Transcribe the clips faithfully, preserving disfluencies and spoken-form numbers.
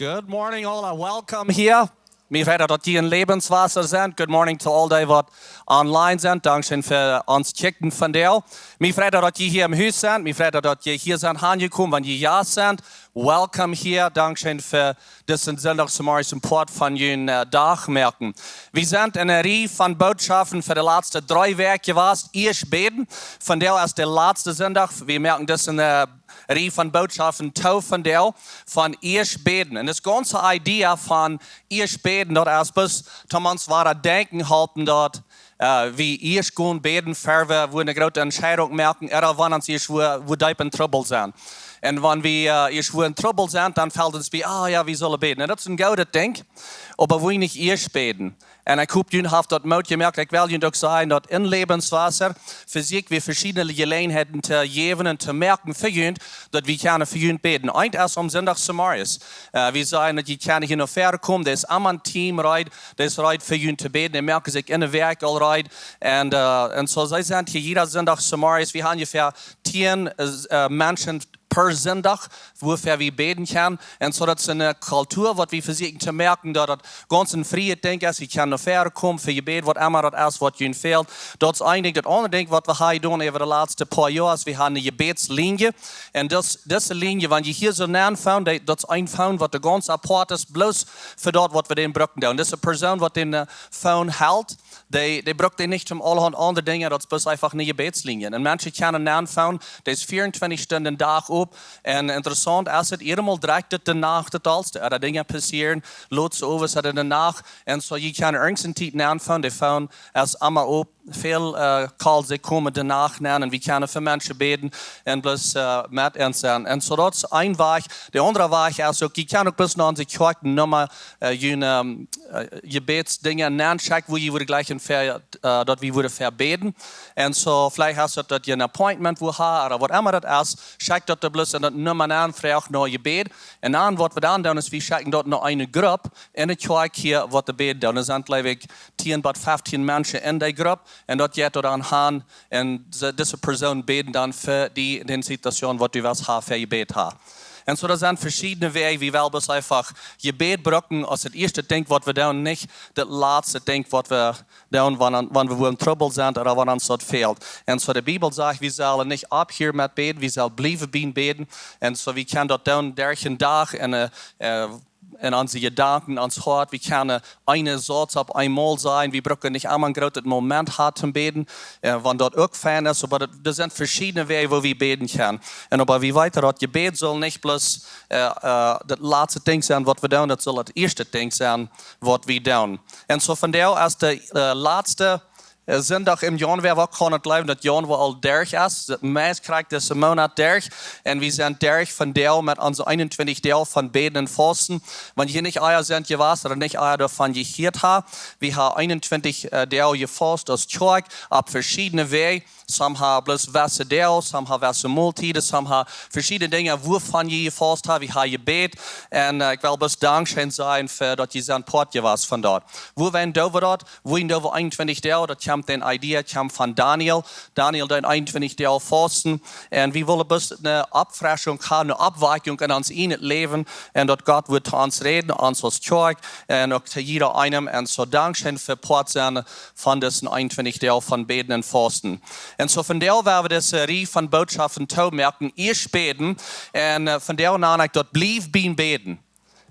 Good morning, all, and welcome here. Mie freit daut jie en Lebenswasser sent. Good morning to all dee waut online sent. Dankscheen fa ons kjikjen vondoag. Mie freit daut jie hia em Hus sent. Mie freit daut jie hia sent aunjekomen. Wan jie hia sent, welcome hia. Dankscheen fa disen Sindach zemorjes een Poat von jun, äh, Dach moaken. Wie sent en eene Rieej von Bootschoften fa de latste dree Wäakj jewast. Ieescht bäden. Vondoag es de latste Sindach. Wie moaken dise, äh, Rieej von Bootschoften too vondoag von ieescht bäden. Un dise gaunze Idee von ieescht bäden, daut es bloos, toom ons wada denkjen halpen daut, äh, wie ieescht gonen bäden, ea wie eene groote Entscheidunk moaken, ooda wan wie ieescht wua, wua deep en Trubbel sent. Un wan wie, äh, ieescht wua en Trubbel sent, dan felt ons bie, ah jo, wie sellen bäden. Un daut es een goodet Dinkj, oba wie nich ieescht bäden. Un ekj hop, jie haben daut Moot jemoakt. Ekj well junt uk sajen daut en Lebenswasser fa sikj wie veschiedne Jeläajenheiten to jäwen un to moaken fa junt, daut wie kjennen fa junt bäden. Eent es aum Sindach zemorjes. Äh, wie sajen daut jie kjennen hia no väaren komen. Doa es emma een Team reed, daut es reed fa junt to bäden. Dee moaken sikj en de Wäakj aul reed. Un, äh, un soo, see sent hia jieda Sindach zemorjes. Wie haben onjefäa tieen, äh, Menschen per Sindach, wuafäa wie bäden kjennen. Un soo daut es eene Kultua waut wie vesieekjen to moaken, daut daut gaunz een frieet Dinkj es. Wie kjennen no väaren komen fa Jebäd, waut emma daut es waut junt fält. Daut es een Dinkj. Daut aundre Dinkj waut wie hia doonen äwa de latste poa Joa es, wie haben eene Jebädslinie. Un daut, dise Linie, wan jie hia soo nenn phone, daut, daut es een Phone waut de gaunz apoat es, bloos fa daut waut wie dän brucken doonen. Dise Persoon waut dän, äh, Phone helt, dee, dee brukt dän nich toom aulahaunt aundre Dinja, daut es bloos eefach eene Jebädslinie. Un Menschen kjennen nenn phone, dee es vieauntwintich Stunden Dach op. Un interessaunt es daut, eenmol drekjt et de Nacht daut aulste, ooda Dinja passieren, lota owes ooda en de Nacht. Un soo, jie kjennen irjent eene Tiet nenn phone, de Phone es emma op. Väl, äh, Calls, dee komen de Nacht nenn un wie kjennen fa Menschen bäden un bloos, äh, met an sennen. Un soo daut es een Wajch. De aundre Wajch es uk, jie kjennen uk bloos no onse Kjoakjennumma, äh, june, ähm, äh, Jebädsdinja nenschekjen, wua jie wudden jleichen fa, äh, daut wie wudden fa bäden. Un soo, veleicht es daut, daut jie een Appointment wellen haben, ooda waut emma daut es, schekjt daut doa bloos en daut Numma nenn, froagt no Jebäd. Un dan, waut wie dan doonen, es, wie schekjen daut no eene Grupp en de Kjoakj hia, waut doa bäden doonen. Doa sent, jleew ekj, tieen bat feftieen Menschen en dee Grupp. Un daut jeit doa dan han un see, dise Persoon bäden dan fa die, dee Situation waut du west ha, fa Jebäd ha. Un soo, doa sent veschiedne Wäaj, wie well bloos eefach Jebäd brucken aus daut ieeschte Dinkj waut wie doonen, nich daut latste Dinkj waut wie doonen, wan, wan wie wua en Trubbel sent ooda wan ons daut fält. Un soo, de Bibel sajcht, wie sellen nich opphieren met bäden, wie sellen bliewen bie bäden. Un soo, wie kjennen daut doonen derch dän Dach un, äh, äh, en onse Jedanken, ons Hoat, wie kjennen eenen Sauz opp eemol sajen, wie brucken nich emma een grootet Moment haben toom bäden, äh, wan daut uk fein es, oba daut, doa sent veschiedne Wäaj, woo wie bäden kjennen. Un oba wie weeten daut Jebäd saul nich bloos, äh, äh, daut latste Dinkj sennen, waut wie doonen, daut saul daut ieeschte Dinkj sennen, waut wie doonen. Un soo vondoag es de, äh, latste äh, Sindach em Januoa, wie kjennen jleewen daut Januoa aul derch es. Daut meist krakjt dise Moonat derch. Un wie sent derch vondoag met onse eenuntwintich Doag von Bäden un Fausten. Wan jie nich ea sent jewast ooda nich ea doavon jehieet haben, wie haben eenuntwintich, äh, Doag jefaust aus Kjoakj opp veschiedne Wäaj. Some haben bloos wesse Doag, some haben wesse Moltieden, some haben veschiedne Dinja, wuavon jie jefaust haben, wie haben jebäden. Un, äh, ekj well bloos dankscheen sajen fa daut jie sent Poat jewast von daut. Wuarom doo wie daut? Wie doo eenuntwintich Doag, daut kjemt, de Idee kjemt von Daniel. Daniel deed eenuntwintich Doag fausten. Un wie wullen bloos eene Oppfreschunk haben, eene Oppwakjunk en ons ieejnet Läwen. Un daut Gott wudd to ons räden, ons aus Kjoakj un uk to jieda eenem. Un soo dankscheen fa Poat sennen von dise eenuntwintich Doag von Bäden un Fausten. Un soo vondoag woa wie dise Rieej von Bootschoften toomoaken, ieescht bäden. Un, äh, vondoag nan ekj daut, bliew bie bäden.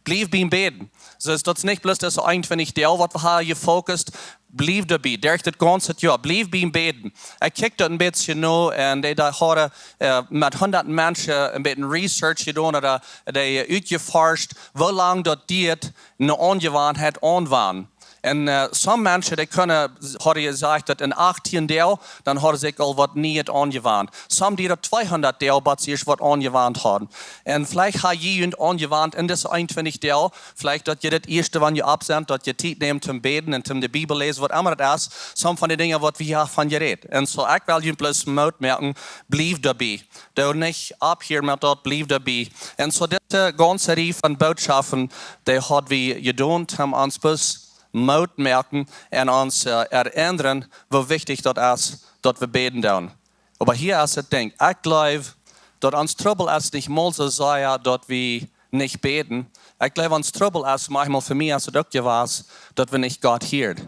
Bliew bie bäden. Soo es daut nich bloos dise eenuntwintich Doag waut wie haben jefokust. Bliew doabie, derch daut gaunze Joa. Bliew bie bäden. Ekj kjikj daut een bät no un dee, dee hauden, äh, met hundat Menschen een bät Research jedonen ooda dee utjeforscht, woo lang daut diet, eene Aunjewanheit aunwanen. Un, äh, some Menschen, dee kunnen, hauden jesajcht daut en achtieen Doag, dan hauden see aul waut Nieet aunjewant. Some dieden daut tweehundat Doag, bat see ieescht waut aunjewant hauden. Un veleicht haben jie junt aunjewant en dise eenuntwintich Doag, veleicht daut jie daut ieeschte, wan jie opp sent, daut jie Tiet nämen toom bäden un toom de Bibel läsen, waut emma daut es, some von de Dinja waut wie hia von jerät. Un soo, ekj well junt bloos Moot moaken, bliew doabie. Doo nich opphieren met daut, bliew doabie. Un soo dise gaunze Rieej von Bootschoften, dee haud wie jedonen, om ons bloos Moot moaken un ons, äh, erinnern, woo wichtich daut es, daut wie bäden doonen. Oba hia es daut Dinkj. Ekj jleew, daut ons Trubbel es nich mol soo sea, daut wie nich bäden. Ekj jleew, ons Trubbel es, maunchmol fa mie es et uk jewast, daut wie nich Gott hieren.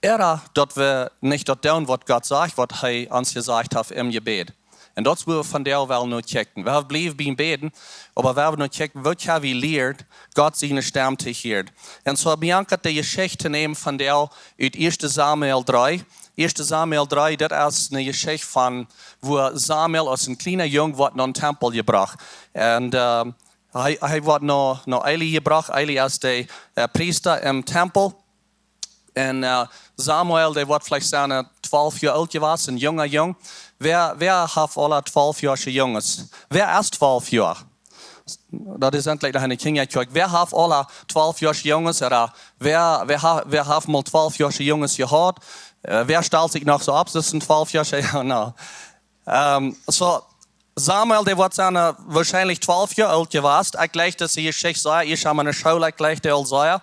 Ooda daut wie nich daut doonen, waut Gott sajcht, waut hee ons jesajcht haft em Jebäd. Un daut es, wua wie vondoag wellen no kjikjen. Wie bliewen biem Bäden, oba wie wellen no kjikjen, woo kjenn wie lieren, Gott siene Stemm to hieren. Un soo, Bianca, de Jeschicht to nämen vondoag ut ieeschte Samuel dree. Ieeschte Samuel dree, daut es eene Jeschicht von, wua Samuel aus een kjliena Jung woat nom Tempel jebrocht. Un, äh, hee, hee woat no, no Eli jebrocht. Eli es de, äh, Priesta em Tempel. Un, äh, Samuel, dee woat veleicht sennen, äh, twalf Joa oolt jewast, een junga Jung. Wäa, wäa haft aula twalf Joa Junges? Wäa es twalf Joa? Daut es endlich noch eene Kjinjakjoakj. Wäa haft aula twalf Joa Junges? Ooda wäa, wäa ha-, wäa haft mol twalf Joa Junges jehaut? Äh, wäa stalt sikj noch soo opp, daut es een twalf Joa? Jo, no. Ähm, soo, Samuel, dee woat sennen, äh, woarschienlich twalf Joa oolt jewast. Ekj jleich, daut see hia sikj säd, ekj sie aun de School, ekj jleich dee aul sea.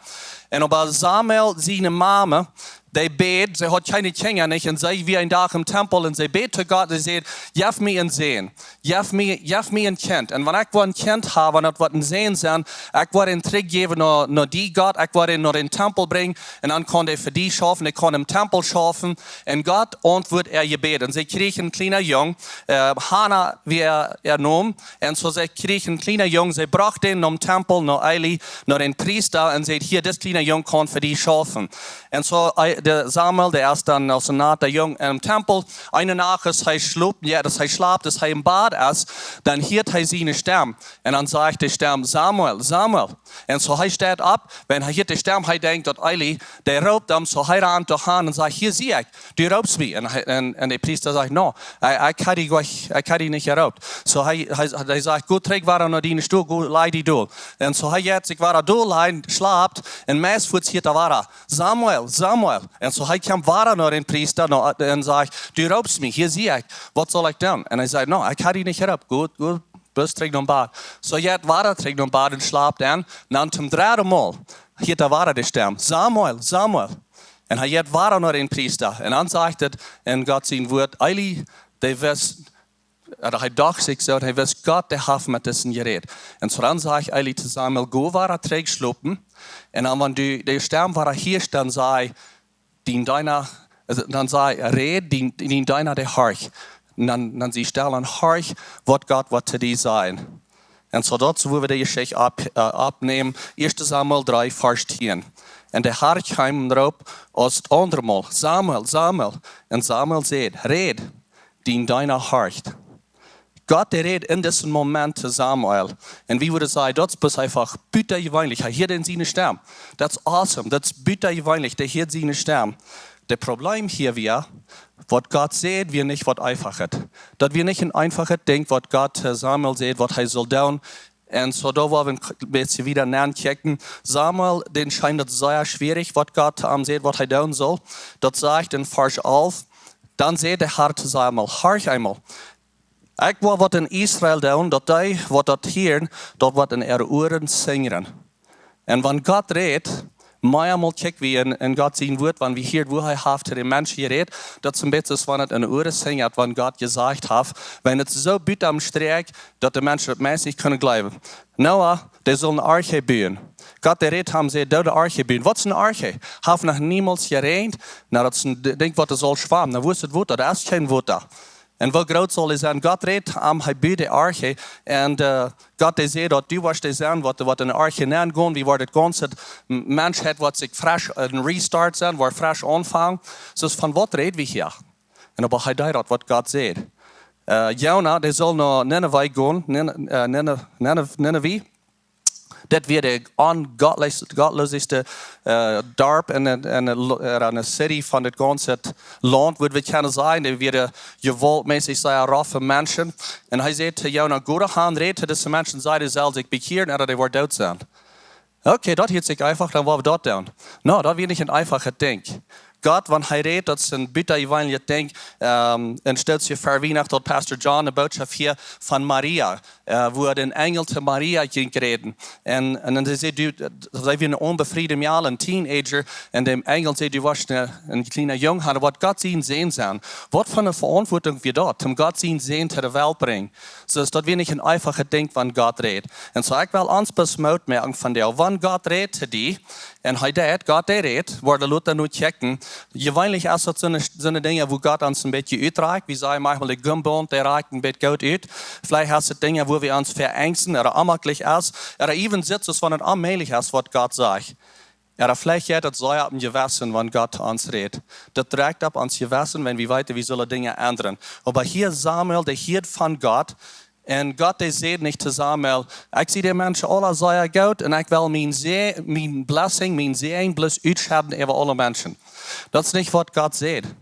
Un oba Samuel, siene Mame, dee bäd, see haud kjeene Kjinja nich, un see wia een Dach em Tempel, un see bäd to Gott, see säd: "Jeff mie een Sän, jeff mie, jeff mie een Kjint. Un wan ekj woa een Kjint haben, wan daut woat een Sän sennen, ekj woa am trigjjäwen no, no die, Gott, ekj woa am no dän Tempel brinjen, un dan kaun hee fa die schaufen, hee kaun em Tempel schaufen." Un Gott auntwuad äa Jebäd. Un see kjrieech een kjliena Jung, äh, Hana wia äa Nomen. Un soo see kjrieech een kjliena Jung, see brocht dän nom Tempel, no Eli, no dän Priesta, un säd: "Hia, dis kjliena Jung kaun fa die schaufen." Un soo, äh, de Samuel, dee es dan aus een nata Jung em Tempel. Eene Nacht, aus hee schlop, jo, aus hee schlapt, aus hee em Bad es, dan hieet hee siene Stemm. Un dan sajcht de Stemm: "Samuel, Samuel." Un soo hee steit opp, wan hee hieet de Stemm, hee denkjt, daut Eli, dee roopt am, soo hee rant doa han un sajcht: "Hia sie ekj, du roopst mie." Un hee, un, un de Priesta sajcht: "No, ekj, ekj hab die nich, ekj hab die nich jeroopt." Soo hee, hee, hee sajcht: "Go trigj wada no diene Stool, go laj die dol." Un soo hee jeit sikj wada dol lajen, schlapt, un meist fuaz hieet hee wada: "Samuel, Samuel." Un soo hee kjemt wada no dän Priesta, no, un sajcht: "Du roopst mie, hia sie ekj, waut saul ekj doonen?" Un hee sajcht: "No, ekj hab die nich jeroopt, go, go, bloos trigj nom Bad." Soo jeit hee wada trigj nom Bad un schlapt en. Dan toom dredden Mol hieet hee wada de Stemm: "Samuel, Samuel." Un hee jeit wada no dän Priesta. Un dan sajcht et en Gott sien Wuat, Eli, dee wist, ooda hee docht sikj soo, hee wist, Gott, dee haft met disen jerät. Un soo dan sajcht Eli to Samuel: "Go wada trigj schlopen. Un dan, wan du de Stemm wada hieescht, dan saj, dien Deena, äh, dan saj, räd, dien, dien Deena, dee horcht. Un dan, dan sie stell un horch, waut Gott woat to die sajen." Un soo daut es, wua wie de Jeschicht opp-, äh, oppnämen. Ieeschte Samuel dree, Varsch tieen. Un de Har kjeem un roopt aus daut aundre Mol: "Samuel, Samuel." Un Samuel säd: "Räd, dien Deena horcht." Gott, dee rät en disen Moment to Samuel. Un wie wudden sajen, daut es bloos eefach butajeweenlich. Hee hieet siene Stemm. That's awesome. Daut es butajeweenlich. Dee hieet siene Stemm. De Problem hia wia, waut Gott säd, wia nich waut eefachet. Daut wia nich een eefachet Dinkj, waut Gott, äh, Samuel säd, waut hee sull doonen. Un soo, doa woa wie een k-, bät wieda nodenkjen. Samuel, dän schient daut sea schwierich, waut Gott to am säd, waut hee doonen sull. Daut sajcht en Varsch alf: Dan säd de Har to Samuel: "Horch eemol, ekj woa waut en Israel doonen, daut dee, waut daut hieren, daut woat en äare Uaren sinjren." Un wan Gott rät, meamol kjikj wie en, en Gott sien Wuat, wan wie hieren, woo hee haft to de Menschen jerät, daut es een bät aus wan et en de Uaren sinjat, wan Gott jesajcht haft, wan et soo buta aum Strakj, daut de Menschen et meist nich kjennen jleewen. Noah, dee sull eene Arche buen. Gott, dee rät am, säd: "Doo de Arche buen." Waut es eene Arche? Haft noch niemols jeräajent. Na, daut es een D-, Dinkj, waut doa saul schwamen. Na, woo es et Wota? Doa es kjeen Wota. Un woo groot saul dee sennen? Gott rät am, hee bud de Arche. Un, äh, Gott, dee säd, daut du woascht dee sennen, waut, waut en de Arche nengonen, wie woat de gaunze M-, Menschheit, woat sikj fresch, een Restart sennen, woat fresch aunfangen. Soo, von waut räd wie hia? Un oba hee deed daut, waut Gott säd. Äh, Jona, dee sull no Nineve gonen, Nin-, äh, Nineve, Nineve, Nineve. Daut wia de ongottlichste, gottlooseste, äh, Darp en, en, en, äh, en de city von daut gaunze Launt, wudd wie kjennen sajen. Dee wieren jewaultmässich sea roffe Menschen. Un hee säd to Jona: "Go doa han, räd to dise Menschen, saj, dee sellen sikj bekjieren, ooda dee woaren doot sennen." Okay, daut hieet sikj eefach, dan woa wie daut doonen. No, daut wia nich een eefachet Dinkj. Gott, wan hee rät, daut es een buta evangelische Dinkj. Ähm, un stalt sikj ver, woo daut Pastor John eene Botschaft hia von Maria, äh, woo de Enjel to Maria jinkj räden. Un, un dan säd hee, daut wia een onbefrieda Mejal, een Teenager, un de Enjel säd: "Du woascht een, een kjliena Jung haben, woascht Gott sien Sän sennen." Waut fa eene Veauntwuatunk wia daut, om Gott sien Sän to de Welt brinjen? Soo daut wia nich een eefachet Dinkj, wan Gott rät. Un soo, ekj well ons bloos Moot moaken von dee, wan Gott rät to die, un hee deit, Gott dee rät, woa wie lota no checken. Jeweenlich es daut soone, soone Dinja, wua Gott ons een bät utrakjt. Wie sajen maunchmol, de Gumboont, dee rakjt een bät goot ut. Veleicht es daut Dinja, wua wie ons veengsten ooda onjemakjlich es. Ooda even sitzt, aus wan et onmäajlich es, waut Gott sajcht. Ooda veleicht jeit daut sea opp daut Jewessen, wan Gott to ons rät. Daut drekjt opp ons Jewessen, wan wie weeten, wie sellen Dinja endren. Oba hia Samuel, dee hieed von Gott, un Gott, dee säd nich to Samuel: "Ekj sie de Menschen aula sea goot un ekj well mien Sä-, mien Blessing, mien Sän bloos utschedden äwa aule Menschen." Daut es nich, waut Gott sajcht.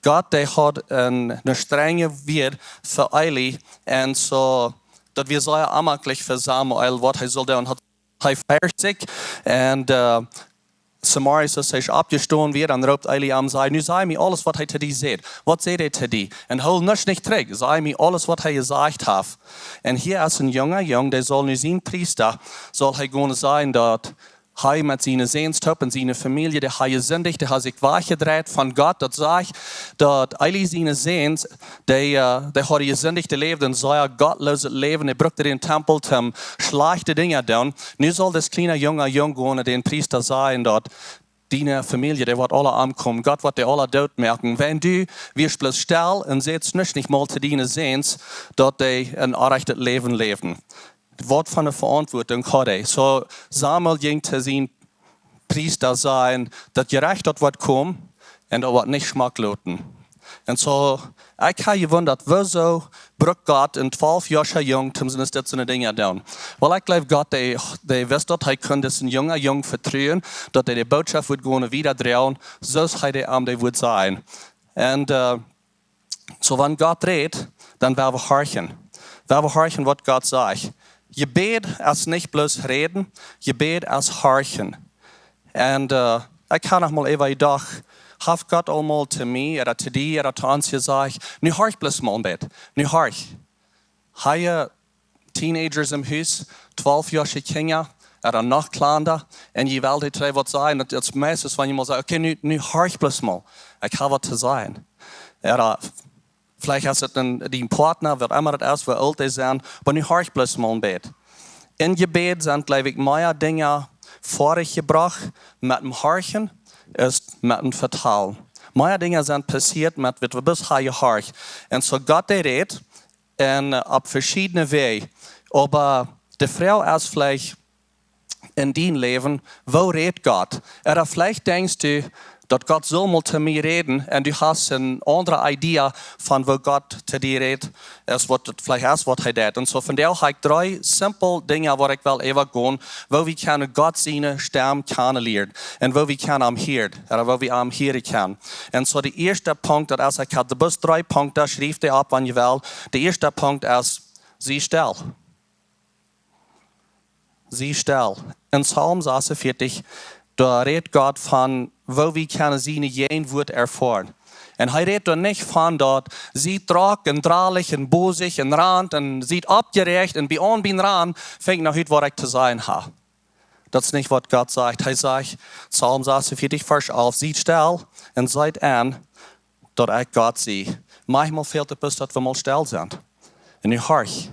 Gott, dee haud een, eene strenje Wieed fa Eli. Un soo, daut wia sea onjemakjlich fa Samuel, waut hee sull doonen. Haud hee vieetich. Un, äh, zemorjes, aus hee oppjestonen wia, dan roopt Eli am, säd: "Nu saj mie aules, waut hee to die säd." Waut säd hee to die? "Un hool nuscht nich trigj. Saj mie aules, waut hee jesajcht haft." Un hia es een junga Jung, dee saul nu sien Priesta, saul hee gonen sajen, daut hee met siene Säns toop un siene Famielje, dee haud jesindicht, dee haud sikj wajchjedreit von Gott. Daut sajcht, daut Eli siene Säns, dee, äh, dee hauden jesindicht, dee läwden een sea gottloset Läwen, dee bruckten dän Tempel toom schlajchte Dinja doonen. Nu saul dis kjliena junga Jung gonen, dän Priesta sajen, daut diene Famielje, dee woat aula omkomen. Gott woat dee aula doot moaken. Wan du woascht bloos stell un sajchst nuscht nich mol to diene Säns, daut dee een orrajchtet Läwen läwen. Waut fa eene Veauntwuatunk haud hee? Soo, Samuel jinkj to sien Priesta sajen, daut Jerecht, daut woat komen, un daut woat nich schmock loten. Un soo, ekj hab jewundat, wuarom brukt Gott een twalfjoascha Jung, toom sent dit soone Dinja doonen? Well, ekj jleew, Gott, dee, dee wist, daut hee kunn disen jungen Jung vetruen, daut hee de Botschaft wudd gonen wieda droagen, soo aus hee dee am dee wudd sajen. Un, äh, soo, wan Gott rät, dan woa wie horchen. Woa wie horchen, waut Gott sajcht. Jebäd es nich bloos räden, Jebäd es horchen. Un, äh, ekj hab noch mol äwa jedocht, haft Gott aul mol to mie, ooda to die, ooda to ons jesajcht: "Nu horch bloos mol een bät. Nu horch." Hab jie Teenagers em Hus, twalfjoasche Kjinja, ooda noch kjlanda, un jie wellen dee twee waut sajen, daut es meistens, wan jie mol sajen: "Okay, nu, nu horch bloos mol. Ekj hab waut to sajen." Ooda veleicht es et een, dien Partner, waut emma daut es, woo oolt dee sent, oba nu horch bloos mol een bät. Em Jebäd sent, jleew ekj, mea Dinja väarajcht jebrocht met däm Horchen aus met däm Vetalen. Mea Dinja sent passieet met waut wie bloos haben jehorcht. Un soo Gott, dee rät, un, äh, opp veschiedne Wäaj. Oba de Froag es veleicht en dien Läwen, woo rät Gott? Ooda veleicht denkjst du, daut Gott sull mol to mie räden, un du hast eene aundre Idee von woo Gott to die rät, aus waut et veleicht es, waut hee deit. Un soo vondoag hab ekj dree simpel Dinja, waut ekj well äwagonen, woo wie kjennen Gott siene Stemm kjanen lieren, un woo wie kjennen am hieren, ooda woo wie am hieren kjennen. Un soo de ieeschte Punkt, daut es, ekj hab de bloos dree Punkten, schriew dee opp, wan jie wellen. De ieeschte Punkt es: sie stell. Sie stell. En Psalm sasunvieetich, doa rät Gott von woo wie kjennen siene Jäajenwoat erfoaren. Un hee rät doa nich von daut: "Siet drock un dralich un bosich un rant un siet oppjeräacht un bie aun bie rant, finjt no ut waut ekj to sajen hab." Daut es nich waut Gott sajcht. Hee sajcht, Psalm sasunvieetich, Varsch alf: "Siet stell un seet en, daut ekj Gott sie." Maunchmol fält et bloos, daut wie mol stell sent. Un nu horch.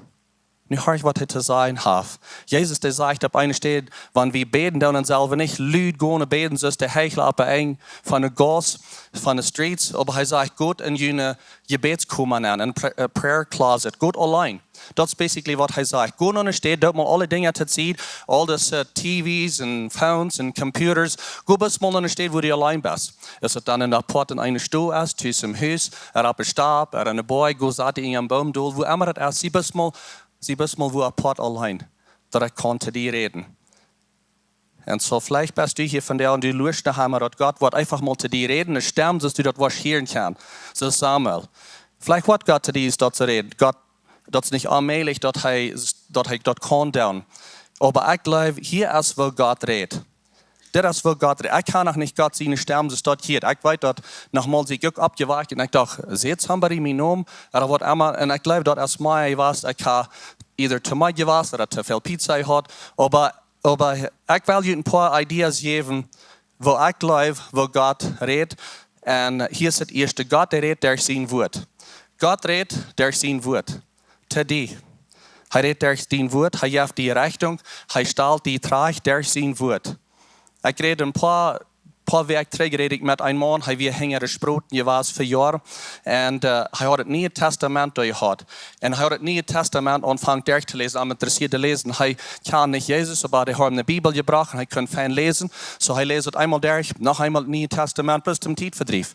Nu horch, waut hee to sajen haft. Jesus, dee sajcht opp eene Städ, wan wie bäden, dan sell wie nich lud gonen bäden, soo aus de Heichla opp de Enj von de Gauss, von de Streets, oba hee sajcht: "Got en june Jebädskoma nenn, en pra-, äh, prayer closet, got auleen." Daut es basically waut hee sajcht. Go no eene Städ, doot mol aule Dinja to Sied, aul dise, äh, T Vs un Phones un Computers. Go bloos mol no eene Städ, wua du auleen best. Es et dan en de Poat en eene Stow es, tus em Hus, ooda opp de Stap, ooda en de Boaj, go sat die en een Boom dol, wua emma daut es, sie bloos mol, sie bloos mol wua apoat auleen, daut ekj kaun to die räden. Un soo veleicht best du hia vondoag un du luascht no Himmel, daut Gott woat eefach mol to die räden, eene Stemm, soo aus du daut woascht hieren kjennen, soo aus Samuel. Veleicht woat Gott to die daut soo räden. Gott, daut es nich onmäajlich, daut hee, daut hee daut kaun doonen. Oba ekj jleew, hia es wua Gott rät. Dit es woo Gott rät. Ekj kaun noch nich Gott siene Stemm, soo es daut hia. Ekj weet daut, noch mol sie ekj uk oppjewakjt un ekj docht, sajcht somebody mien Nomen? Ooda waut emma. Un ekj jleew daut es mie jewast, ekj ha either too much jewast ooda too väl Pizza jehaut. Oba, oba ekj well junt een poa Ideas jäwen, woo ekj jleew, woo Gott rät. Un hia es daut ieeschte: Gott, dee rät derch sien Wuat. Gott rät derch sien Wuat to die. Hee rät derch sien Wuat, hee jeft die Rechtunk, hee stalt die trajcht derch sien Wuat. Ekj räd een poa, poa Wäakj trigj räd ekj met een Maun, hee wia hinja de Sproten jewast fa Joaren. Un, äh, hee haud daut Niee Tastament doa jehaut. Un hee haud daut Niee Tastament aunjefongen derch to läsen, am interessieed to läsen. Hee kjand nich Jesus, oba dee haud am de Bibel jebrocht un hee kunn fein läsen. Soo hee läst daut eemol derch, noch eemol daut Niee Tastament, bloos toom Tietvedriew.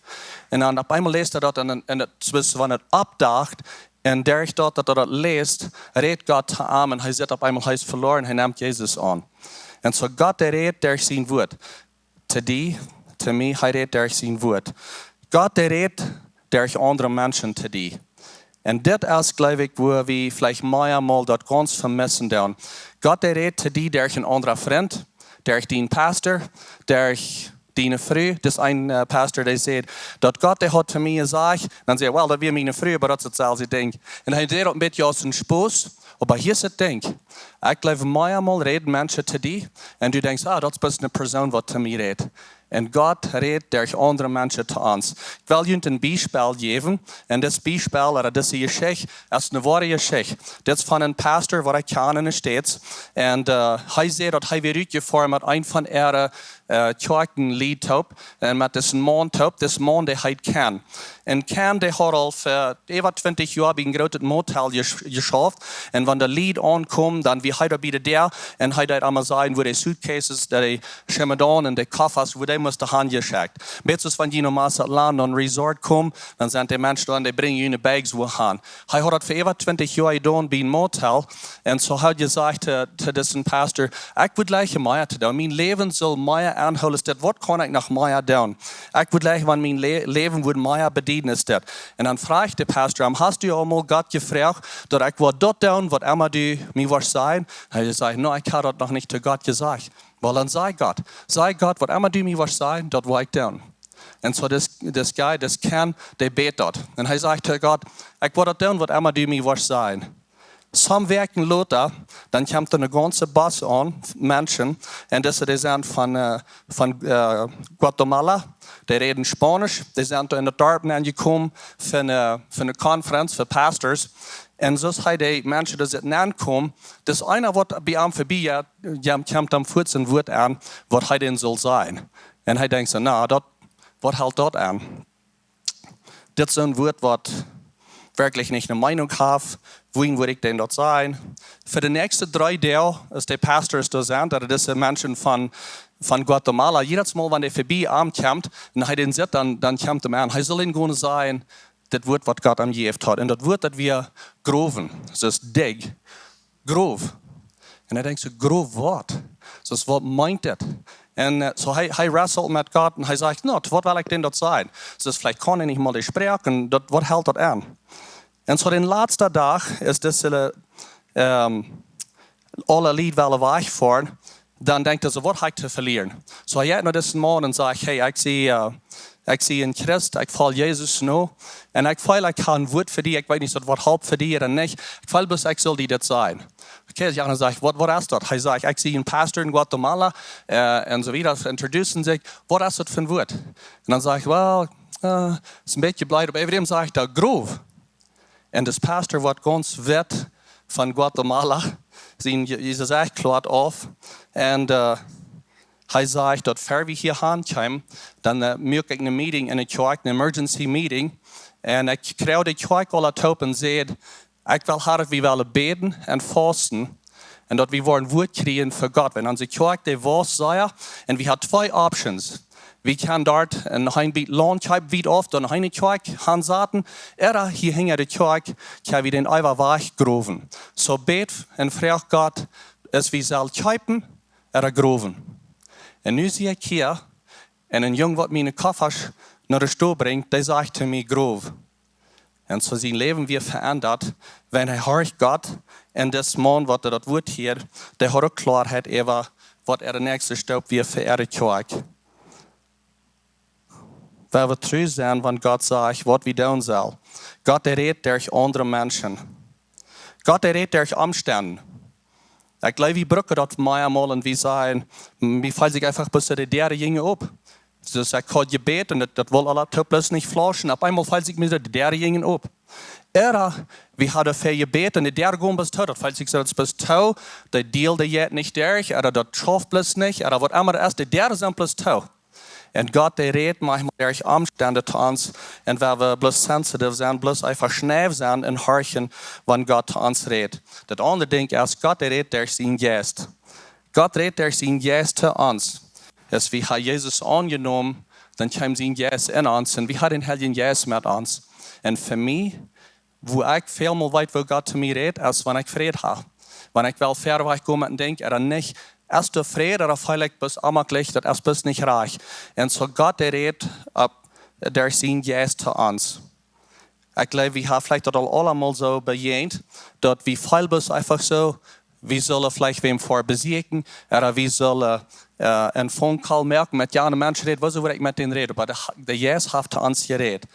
Un dan opp eemol läst hee daut un, un daut, soo aus wan hee oppwacht, un derch daut, daut hee daut läst, rät Gott to am un hee sitt opp eemol, hee es veloaren, hee nemt Jesus aun. Un soo Gott, dee rät derch sien Wuat to die, to mie, hee rät derch sien Wuat. Gott, dee rät derch aundre Menschen to die. Un dit es, jleew ekj, woo wie veleicht mea mol daut gaunz vemissen doonen. Gott, dee rät to die derch een aundra Frint, derch dien Pastor, derch diene Fru. Daut es een, äh, Pastor, dee säd, daut Gott, dee haud to mie jesajcht, dan säd hee, well, daut wia miene Fru, oba daut es daut selwje Dinkj. Un hee deed daut een bät aus een Spos, oba hia es daut Dinkj. Ekj jleew, mea mol räden Menschen to die un du denkjst, ah, daut es bloos eene Persoon, waut to mie rät. Un Gott rät derch aundre Menschen to ons. Ekj well junt een Biespel jäwen. Un dit Biespel, ooda dise Jeschicht, es eene woare Jeschicht. Dit es von een Pastor, waut ekj kjan en de States. Un, äh, hee säd, daut hee wia rutjefoaren met een von äare, äh, Kjoakjenlied toop. Un met disen Maun toop. Dis Maun, dee heet Ken. Un Ken, dee haud aul fa äwa twintich Joa bie een grootet Motel jes-, jeschauft. Un wan de Lied aunkjeemen, dan wia hee doa bie de Däa. Un hee deed emma sajen, wua de Suitcases, de Tschemodaun un de Koffers, wua dee musten hanjeschekjt. Bät soo aus wan jie no Mazatlan no een Resort komen, dan sent de Menschen doa un dee brinjen june Bags wua han. Hee haud daut fa äwa twintich Joa jedonen bie een Motel. Un soo haud hee jesajcht to, to disen Pastor, ekj wudd jleichen mea to doonen. Mien Läwen saul mea aunhoolen aus dit. Waut kaun ekj noch mea doonen? Ekj wudd jleichen, wan mien Lä-, Läwen wudd mea bedieden aus dit. Un dan fruach de Pastor am, hast du aul mol Gott jefroacht, daut ekj wudd daut doonen, waut emma du mie wurscht sajen? Hee säd, no, ekj hab daut noch nich to Gott jesajcht. Well, dan saj Gott. Saj Gott, waut emma du mie wurscht sajen, daut wudd ekj doonen. Un soo dis, dis guy, dis Ken, dee bät daut. Un hee sajcht to Gott, ekj wudd daut doonen, waut emma du mie wurscht sajen. Some Wäakjen lota, dan kjemt doa een gaunza Bus aun Menschen. Un dise, dee sent von, äh, von, äh, Guatemala. Dee räden Spaunisch. Dee sent doa en daut Darp aunjekomen fa eene, fa eene Conference fa Pastors. Un soo aus hee de Menschen doa sent aunjekomen, dis eena, waut bie am verbie, jo, kjemt am fuaz een Wuat aun, waut hee dan saul sajen. Un hee denkjt soo, na, daut, waut helt daut aun? Dit es een Wuat, waut werkjlich nich eene Meinunk haft, wuarom wudd ekj dän daut sajen? Fa de näakjste dree Doag es de Pastor doa sennen, daut es de Menschen von, von Guatemala. Jiedet Mol, wan dee verbie am kjemt, un hee dän sitt, dan, dan kjemt hee aun. Hee saul am gonen sajen, dit Wuat, waut Gott am jejäft haud. Un daut Wuat, daut wia growen. Daut es dig. Grow. Un hee denkjt soo, grow waut? Soo, waut meent dit? Un, äh, soo hee, hee wrestelt met Gott un hee sajcht, no, waut well ekj dän daut sajen? Soo, veleicht kaun hee nich mol de Sproak un daut, waut helt daut aun? Un soo dän latsten Dach es dise, ähm, aule Lied wellen wajchfoaren. Dan denkjt hee soo, waut hab ekj to velieren? Soo hee jeit no disen Maun un sajcht, hey, ekj sie, äh, ekj sie een Christ, ekj folj Jesus no. Un ekj feel, ekj hab een Wuat fa die, ekj weet nich, daut woat halpen fa die ooda nich. Ekj feel bloos, ekj saul die dit sajen. Okay, de aundra sajcht, waut, waut es daut? Hee sajcht, ekj sie een Pastor en Guatemala, äh, un soo wieda. Introducen sikj, waut es daut fa een Wuat? Un dan sajcht hee, well, äh, es een bät bleed, oba äwent sajcht hee, grow. Un dis Pastor woat gaunz witt von Guatemala, sien Je-, Jesetzich kloat auf. Un, äh, hee sajcht, daut ver wie hia han kjeemen, dan, äh, muak ekj eene Meeting en de Kjoakj, eene Emergency Meeting. Un ekj kjrieech de Kjoakj aula toop un säd, ekj well haben, wie wellen bäden un fausten. Un daut wie woaren Wuat kjrieen fa Gott. Wan onse Kjoakj, dee wia sea, un wie hauden twee Options. Wie kunnen doa een, een bät Launt kjeepen wiet auf, dan eene Kjoakj hansaten, ooda hia hinja de Kjoakj, kjenn wie dän eefach wajchgrowen. Soo bäd un fruach Gott, aus wie sellen kjeepen ooda growen. Un nu sie ekj hia, un een Jung, waut miene Koffasch no de Stow brinjt, dee sajcht to mie, grow. Un soo sien Läwen wia veendat, wan hee horcht Gott, un dis Maun, waut hee daut Wuat hieed, dee haud uk Kloaheit äwa, waut äare näakjste Stap wia fa äare Kjoakj. Wie woaren tru sennen, wan Gott sajcht, waut wie doonen sellen. Gott, dee rät derch aundre Menschen. Gott, dee rät derch Omstend. Ekj jleew, wie brucken daut meist mol un wie sajen, wie feelen sikj eefach bloos de Däa jinkj op. Soo aus ekj haud jebät un daut, daut wull aula too bloos nich flauschen. Opp eemol feelt sikj mie soo, de Däa jinkj op. Ooda wie hauden väl jebät un de Däa jinkj bloos too. Daut feelt sikj soo, daut es bloos too. De Deel, dee jeit nich derch. Ooda daut schauft bloos nich. Ooda waut emma daut es, de Däa es bloos too. Un Gott, dee rät meist mol derch Omstend to ons. Un wan wie bloos sensitive sennen, bloos eefach schnell sennen un horchen, wan Gott to ons rät. Daut aundre Dinkj es, Gott, dee rät derch sienen Jeist. Gott rät derch sienen Jeist to ons. Aus wie haben Jesus aunjenomen, dan kjeem sien Jeist en ons un wie haben dän Heiljen Jeist met ons. Un fa mie, woo ekj väl mol weet, woo Gott to mie rät, es wan ekj Fräd hab. Wan ekj well wieda wajch gonen met een Dinkj, ooda nich, es de Fräd, ooda feel ekj bloos onjemakjlich, daut es bloos nich rajcht. Un soo Gott, dee rät opp, derch sienen Jeist to ons. Ekj jleew, wie haben veleicht daut aul aula mol soo bejäajent, daut wie feelen bloos eefach soo, wie sellen veleicht wäm fa besieekjen, ooda wie sellen, äh, een Phone Call moaken, met jane Menschen räden, woo saul ekj met dän räden? Oba de, de Jeist haft to ons jerät.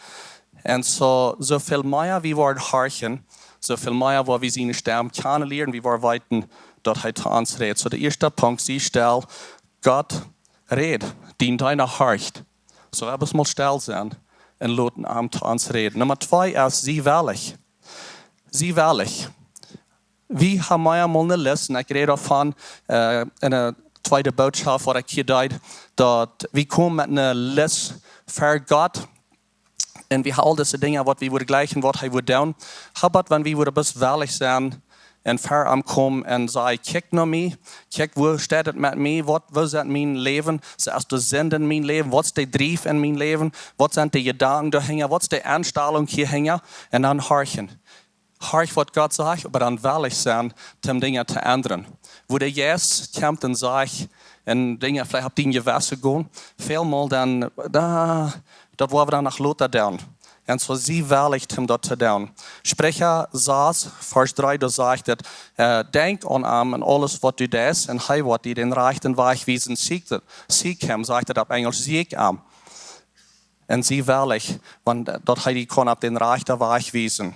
Un soo, soo väl mea wie woaren horchen, soo väl mea woa wie siene Stemm kjanen lieren, wie woaren weeten, daut hee to ons rät. Soo, de ieeschte Punkt, sie stell, Gott rät, dien Deena horcht. Soo, wie bloos mol stell sennen un loten am to ons räden. Numma twee es, sie wellich. Sie wellich. Wie haben mol eene List, un ekj räd doavon, äh, en de tweede Botschaft, waut ekj hia deed, daut wie komen met eene List ver Gott. Un wie haben aul dise Dinja, waut wie wudden jlikjen, waut hee wudd doonen. Oba wan wie wudden bloos wellich sennen un ver am komen un sajen, kjikj no mie, kjikj, woo steit et met mie, waut, woo sent mien Läwen, sent de Sinden en mien Läwen, waut es de Drift en mien Läwen, waut sent de Jedanken doahinja, waut es de Enstalunk hia hinja, un dan horchen. Horch, waut Gott sajcht, oba dan wellich sennen, om Dinja to endren. Woo de Jeist kjemt un sajcht, un Dinja veleicht opp dien Jewessen gonen, väl mol dan, da, daut woa wie dan noch lota doonen. Un soo sie wellich, om daut to doonen. Spricha sas, Varsch dree, doa sajcht et, äh, denkj aun am en aules, waut du deist, un hee woat die dän rajchten Wajch wiesen. Seek, seek him, sajcht et opp Enjelsch, seek am. Un sie wellich, wan, daut hee die kaun opp dän rajchten Wajch wiesen.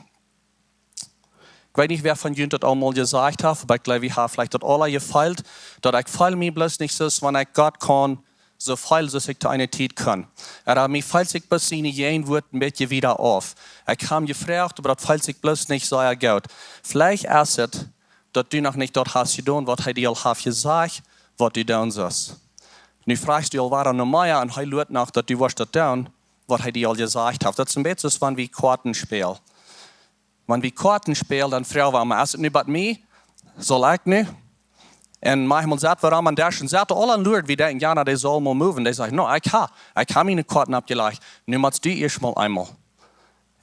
Ekj weet nich, wäa von junt daut aul mol jesajcht haft, oba ekj jleew, wie haben veleicht daut aula jefeelt, daut ekj feel mie bloos nich soo, wan ekj Gott kaun, soo väl soo aus ekj to eene Tiet kunn. Ooda mie feelt sikj bloos siene Jäajenwoat een bät wieda auf. Ekj hab am jefroacht, oba daut feelt sikj bloos nich sea goot. Veleicht es et, daut du noch nich daut hast jedonen, waut hee die aul haft jesajcht, waut du doonen sust. Nu froagst du aul wada no mea un hee luat noch, daut du woascht daut doonen, waut hee die aul jesajcht haft. Daut es een bät soo aus wan wie Koaten spälen. Wan wie Koaten spälen, dan froag wie am, es et nu bie mie? Saul ekj nu? Un maunchmol sett wie am aun dän Desch un sett aul aun luren, wie denkjen, jo, na, dee saul mol moven. Dee sajcht, no, ekj hab, ekj hab miene Koaten oppjelajcht. Nu motst du ieescht mol eemol.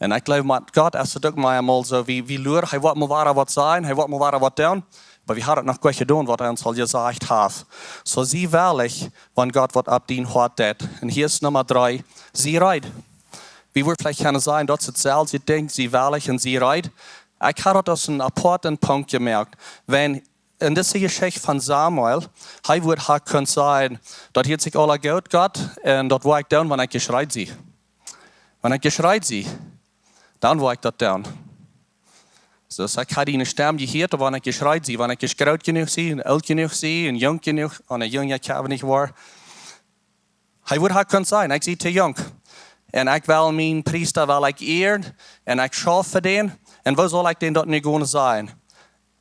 Un ekj jleew, met Gott es et uk mau eemol soo, wie, wie luren, hee woat mol wada waut sajen, hee woat mol wada waut doonen. Oba wie haben noch goanich jedonen, waut hee ons aul jesajcht haft. Soo sie wellich, wan Gott waut opp dien Hoat deit. Un hia es Numma dree, sie reed. Wie wudden veleicht kjennen sajen, daut es daut selwje Dinkj, sie wellich un sie reed. Ekj hab daut aus een apoaten Punkt jemoakt. Wan en dise Jeschicht von Samuel, hee wudd ha kunt sajen, daut hieet sikj aula goot, Gott, un daut woa ekj doonen, wan ekj jeschräd sie. Wan ekj jeschräd sie, dan woa ekj daut doonen. Soo aus ekj hab diene Stemm jehieet, wan ekj jeschräd sie, wan ekj groot jenuach sie, un oolt jenuach sie, un junk jenuach, aun de junge Kjäwen nich woa. Hee wudd ha kunt sajen, ekj sie too junk. Un ekj well mienen Priesta well ekj ieren, un ekj schauf fa dän, un woo saul ekj dän daut nu gonen sajen?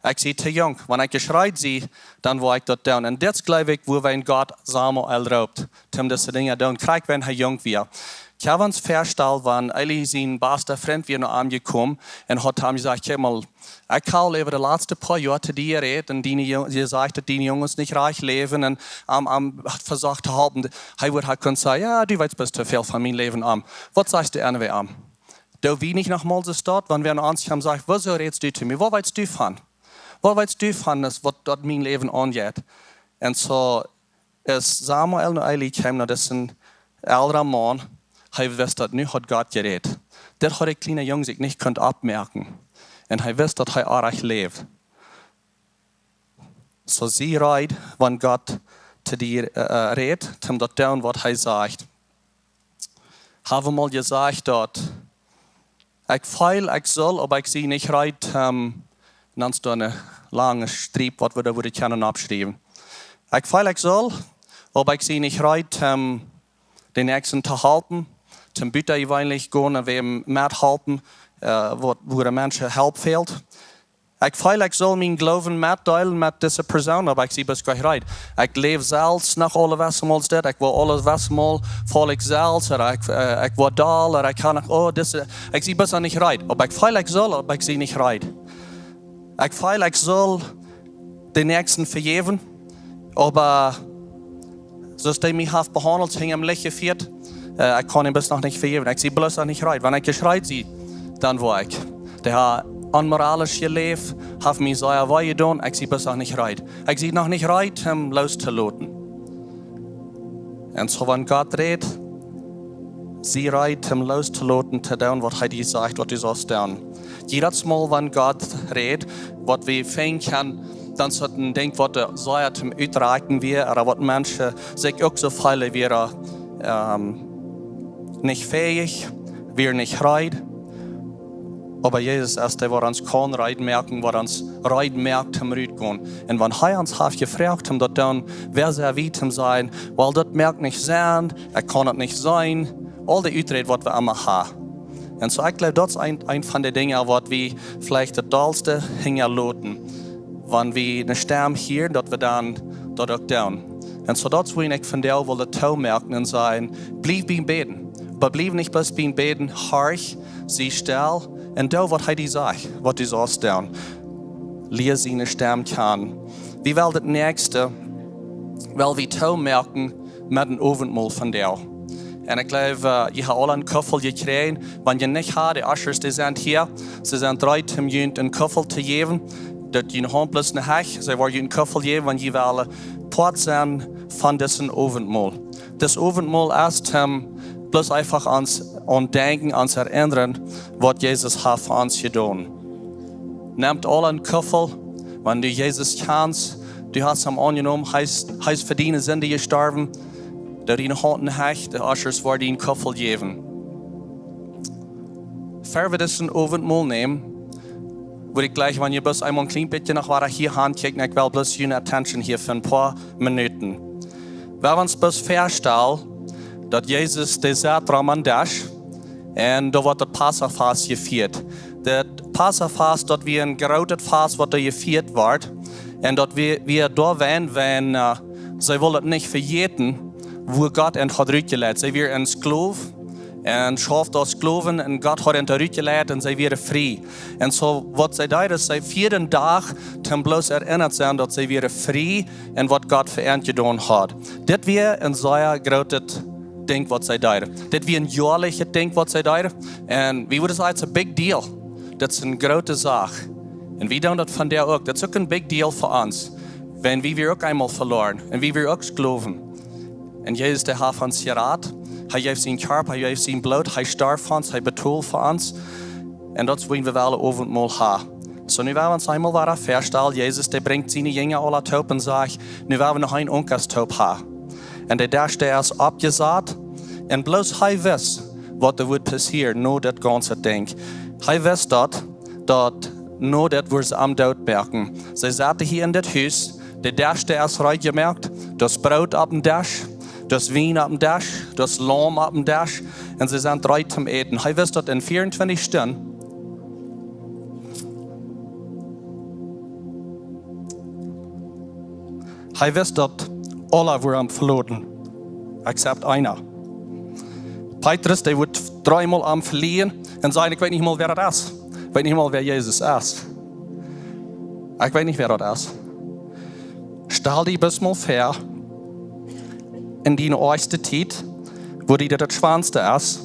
Ekj sie too junk. Wan ekj jeschräd sie, dan woa ekj daut doonen. Un dit jleew ekj, wuarom Gott Samuel roopt, om dise Dinja doonen, krakjt wan hee junk wia. Ekj kaun mie väastalen, wan Eli sien basta Frint wia no am jekomen un haud am jesajcht, kjikj mol, ekj hab äwa de latste poa Joa to die jerät un die Ju-, jesajcht, daut diene Junges nich rajcht läwen un am, am vesocht to halpen. Hee wudd ha kunt sajen, jo, du weetst bloos too väl von mien Läwen, am. Waut sajchst du aun wäajen am? Doo wie nich noch mol soo daut, wan wäa aun ons kjemt, sajcht, wuarom rätst du to mie? Waut weetst du von? Waut weetst du von daut, waut daut mien Läwen aunjeit? Un soo es Samuel no Eli kjeemen, no disen elren Maun, hee wist, daut nu haud Gott jerät. Dit haud de kjliena Jung sikj nich kunt oppmoaken. Un hee wist, daut hee oajch läwd. Soo sie reed, wan Gott to die, äh, äh, rät, toom daut doonen, waut hee sajcht. Hab wie mol jesajcht daut: "Ekj feel, ekj sull, oba ekj sie nich reed, ähm," dan es doa eene lange Striep, waut wie doa wudden kjennen oppschriewen. "Ekj feel, ekj sull, oba ekj sie nich reed, ähm, dän Näakjsten to halpen, toom buta jeweenlich gonen un wäm methalpen, äh, waut, wua de Menschen Help fält. Ekj feel, ekj sull mienen Gloowen metdeelen met dise Persoon, oba ekj sie bloos nich reed. Ekj läw selfst noch aule Wessenmols dit, ekj woa aule Wessenmol, feel ekj selfst, ooda ekj, äh, ekj woa doll, ooda ekj kaun noch, oh, dise, ekj sie bloos nich reed. Oba ekj feel, ekj sull, oba ekj sie nich reed. Ekj feel, ekj sull dän Näakjsten vejäwen, oba soo aus dee mie haft behaundelt, hinjam Licht jefieet, äh, ekj kaun am bloos noch nich vejäwen. Ekj sie bloos noch nich reed. Wan ekj jeschreit sie, dan woa ekj. Dee haft onmoralisch jeläft, haft mie sea wee jedonen, ekj sie bloos noch nich reed. Ekj sie noch nich reed, am loostoloten." Un soo, wan Gott rät, sie reed, am loostoloten, to doonen, waut hee die sajcht, waut du saust doonen. Jiedet Mol, wan Gott rät, waut wie finjen kjennen, dan es daut een Dinkj, waut doa sea toom utrakjen wia, ooda waut Menschen sikj uk soo feelen, wia, ähm, nich fäich, wia nich reed. Oba Jesus es dee, waut ons kaun reed moaken, waut ons reed moakt, toom rutgonen. Un wan hee ons haft jefroacht, toom daut doonen, wäa sent wie toom sajen: "Well, daut moakt nich Senn, ekj kaun daut nich seenen." Aul dee Uträd, waut wie emma haben. Un soo, ekj jleew, daut es een, een von de Dinja, waut wie veleicht daut dollste hinjaloten, wan wie eene Stemm hieren, daut wie dan daut uk doonen. Un soo, daut es, wua ekj vondoag well daut toomoaken un sajen: Bliew biem Bäden. Oba bliew nich bloos biem Bäden, horch, sie stell un doo, waut hee die sajcht, waut du saust doonen. Lia siene Stemm kjanen. Wie well daut näakjste, well wie toomoaken met een Owentmol vondoag. Un ekj jleew, äh, jie haben aule een Kuffel jekjräajen. Wan jie nich haben, de Ushers, dee sent hia. See sent reed, om junt een Kuffel to jäwen. Daut jie een Haunt bloos no Hecht, see woaren junt een Kuffel jäwen, wan jie wellen Poat sennen von disen Owentmol. Dit Owentmol es, ähm, bloos eefach ons aundenkjen, ons erinnern, waut Jesus haft fa ons jedonen. Nemt aule een Kuffel, wan du Jesus kjanst, du hast am aunjenomen, hee es, hee es fa diene Sinden jestorwen, doo diene Haunt no Hecht, de Ushers woaren die een Kuffel jäwen. Ea wie disen Owentmol nämen, wudd ekj jlikj, wan jie bloos eemol een kjlien bät noch wieda hia han kjikjen, ekj well bloos june attention hia fa een poa Minuten. Wie haben ons bloos vestolt, daut Jesus, dee saut rom aum Desch, un doa woat daut Passafast jefieet. Daut Passafast, daut wia een grootet Fast, waut doa jefieet woat. Un daut wia, wia doawäajen, wan, äh, see wullen nich vejäten, wua Gott an haud rutjeleit. See wieren een Sklow un schauft aus Sklowen un Gott haud an rutjeleit un see wieren frie. Un soo, waut see deeden, see fieeden dän Dach, toom bloos erinnert sennen, daut see wieren frie un waut Gott fa an jedonen haud. Dit wia een sea grootet Dinkj, waut see deeden. Dit wia een joalichet Dinkj, waut see deeden. Un wie wudden sajen, it's a big deal. Daut es eene groote Sach. Un wie doonen daut vondoag uk. Daut es uk een big deal fa ons. Wan wie wieren uk eemol veloaren. Un wie wieren uk Sklowen. Un Jesus, dee haft ons jerat. Hee jeef sien Kjarpa, hee jeef sien Bloot, hee storf fa ons, hee betold fa ons. Un daut es, wua wie wellen Owentmol haben. Soo, nu well wie ons eemol wieda vestalen, Jesus, dee brinjt siene Jinja aula toop un sajcht: "Nu well wie noch een Unkas toop haben." Un de Desch, dee es oppjesat. Un bloos hee wist, waut doa wudd passieren, no daut gaunze Dinkj. Hee wist daut, daut no daut wudd see am doot moaken. See sauten hia en daut Hus, de Desch, dee es reed jemoakt, daut Broot oppem Desch, daut Wien oppem Desch, daut Laum oppem Desch, un see sent reed toom äten. Hee wist daut en veeruntwintich Stunden. Hee wist daut aule wudden am veloten, except eena. Petrus, dee wudd dreemol am velieren un sajen: "Ekj weet nich mol, wäa daut es. Ekj weet nich mol, wäa Jesus es. Ekj weet nich, wäa daut es." Stal die bloos mol väa, en diene oajste Tiet, wua die daut daut schwoaste es,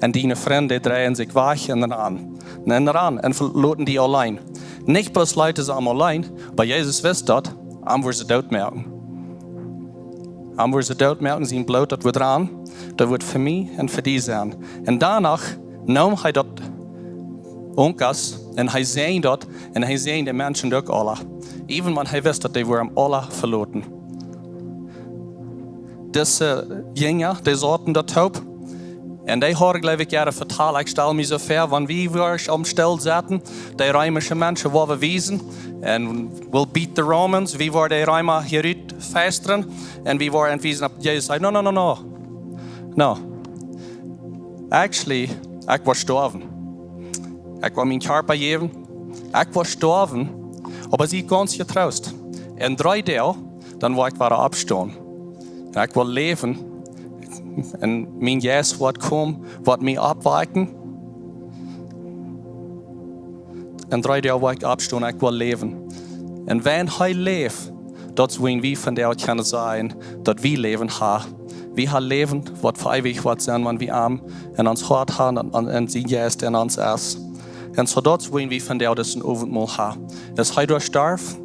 un diene Frind dreien sikj wajch un rannen. Un rannen un veloten die auleen. Nich bloos leeten see am auleen, oba Jesus wist daut, am wudden see doot moaken. Am wudden see doot moaken, sien Bloot, daut wudd rannen, daut wudd fa mie un fa die sennen. Un doano neem hee daut Unkas un hee säajend daut un hee säajend de Menschen uk aula. Even wan hee wist, daut dee wudden am aula veloten. dise Jinja, dee sauten doa toop. Un dee hauden, jleew ekj, äare Vetal, ekj stal mie soo väa, wan wie woaren aum Stool sitten, dee reemische Menschen woaren wiesen, and we'll beat the Romans, wie woaren dee Reema hia rut feistren, un wie woaren wiesen, opp Jesus säd: "No, no, no, no. No. Actually, ekj woa stoawen. Ekj woa mienen Kjarpa jäwen. Ekj woa stoawen, oba sie gaunz jetroost. En dree Doag, dan woa ekj wada oppstonen. Un ekj woa läwen. Un mien Jeist woat komen, woat mie oppwakjen. En dree Doag woa ekj oppstonen, ekj woa läwen." Un wan hee läft, daut es wan wie vondoag kjennen sajen, daut wie Läwen haben. Wie haben Läwen, waut fa eewich woat sennen, wan wie am en ons Hoat haben un, un, un sien Jeist en ons es. Un soo daut es wan wie vondoag daut Owentmol haben. Aus hee doa storf,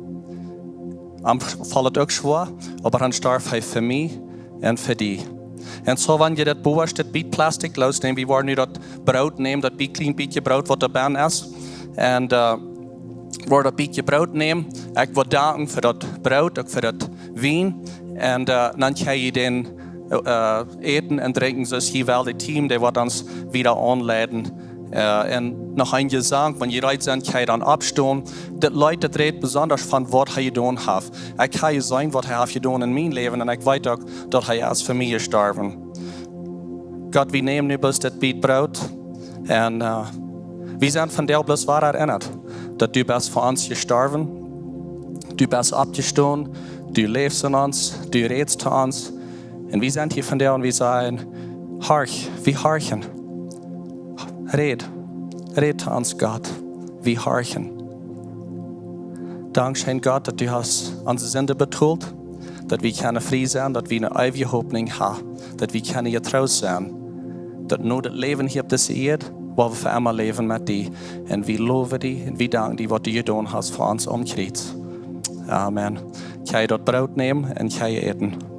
am foll et uk schwoa, oba dan storf hee fa mie un fa die. Un soo, wan jie daut bowaste Bät Plastik loosnämen, wie woaren nu daut Broot nämen, daut bät, kjlien bät Broot, waut doa bennen es. Un, äh, woaren daut bät Broot nämen. Ekj woa danken fa daut Broot, uk fa daut Wien. Un, äh, dan kjenn jie dän, äh, äten un drinkjen, soo aus hia well de Team, dee woat ons wieda aunleiden. Äh, un noch een Jesank, wan jie reed sent, kjenn jie dan oppstonen. Dit Leet, daut rät besonda von waut hee jedonen haft. Ekj hab jeseenen, waut hee haft jedonen en mien Läwen, un ekj weet uk, daut hee es fa mie jestorwen. Gott, wie nämen nu bloos dit bät Broot. Un, äh, wie sent vondoag bloos wada erinnert, daut du best fa ons jestorwen, du best oppjestonen, du läfst en ons, du rätst to ons. Un wie sent hia vondoag un wie sajen: "Horch, wie horchen. Räd, räd to ons, Gott. Wie horchen." Dankscheen, Gott, daut du hast onse Sind betolt, daut wie kjennen frie sennen, daut wie eene eewje Hopninj haben, daut wie kjennen jetroost sennen, daut no daut Läwen hia opp dise Ieed, woa wie fa emma läwen met die. Un wie lowen die un wie danken die, waut du jedonen hast fa ons aum Kjriez. Amen. Kjenn jie daut Broot nämen un kjenn jie äten.